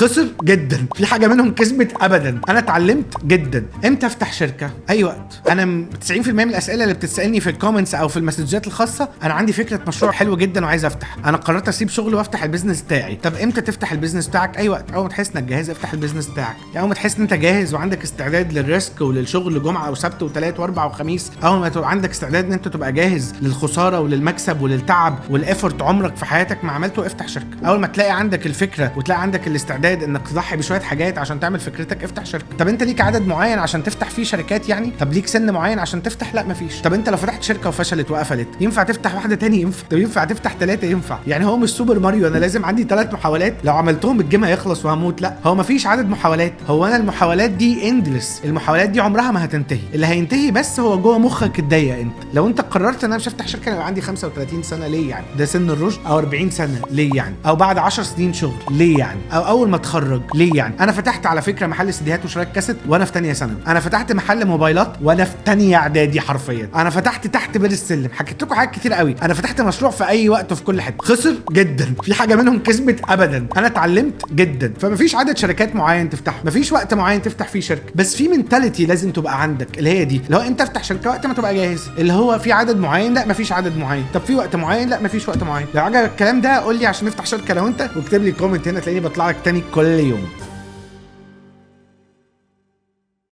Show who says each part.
Speaker 1: خسر جدا، في حاجة منهم كسبت؟ ابدا. انا اتعلمت جدا. امتى افتح شركه؟ اي وقت. انا 90% من الاسئلة اللي بتتسالني في ال comments او في المسجات الخاصه، انا عندي فكرة مشروع حلو جدا وعايز افتح، انا قررت اسيب شغل وافتح ال business بتاعي. طب امتى تفتح ال business بتاعك؟ اي وقت. اول ما تحس انك جاهز افتح ال business بتاعك. يعني اول ما تحس ان انت جاهز وعندك استعداد لل risk وللشغل جمعه وسبت وثلاث واربع وخميس، اول ما تبقى عندك استعداد ان انت تبقى جاهز للخساره وللمكسب وللتعب وال effort عمرك في حياتك ما عملته، افتح شركه. اول ما تلاقي عندك الفكرة وتلاقي عندك الاستعداد انك تضحي بشوية حاجات عشان تعمل فكرتك، افتح شركه. طب انت ليك عدد معين عشان تفتح فيه شركات يعني؟ طب ليك سن معين عشان تفتح؟ لا، مفيش. طب انت لو فتحت شركة وفشلت وقفلت، ينفع تفتح واحدة تاني؟ ينفع. طب ينفع تفتح ثلاثه؟ ينفع. يعني هو مش سوبر ماريو انا لازم عندي 3 محاولات لو عملتهم ال game هيخلص وهموت. لا، هو مفيش عدد محاولات، هو انا المحاولات دي endless، المحاولات دي عمرها ما هتنتهي. اللي هينتهي بس هو جوه مخك الضيق. انت لو انت قررت ان انا مش هفتح شركه انا يبقى عندي 35 سنه، ليه يعني؟ ده سن الرشد. او 40 سنه، ليه يعني؟ او بعد 10 سنين شغل، ليه يعني؟ او اول ما اتخرج، ليه يعني؟ انا فتحت على فكرة محل سيديهات وشرايط كاسيت وانا في ثانية ثانوي، انا فتحت محل موبايلات وانا في ثانية اعدادي حرفيا، انا فتحت تحت بير السلم، حكيت لكم حاجات كتير قوي. انا فتحت مشروع في اي وقت وفي كل حته، خسر جدا، في حاجة منهم كسبت؟ ابدا. انا اتعلمت جدا. فمفيش عدد شركات معين تفتحه، مفيش وقت معين تفتح فيه شركه، بس في mentality لازم تبقى عندك اللي هي دي، اللي هو انت افتح شركة وقت ما تبقى جاهز. اللي هو في عدد معين؟ لا، مفيش عدد معين. طب في وقت معين؟ لا، مفيش وقت معين. لو عجبك الكلام ده قول لي عشان نفتح شركة لو انت، واكتب لي comment هنا، تلاقيني بطلع لك تاني كل يوم.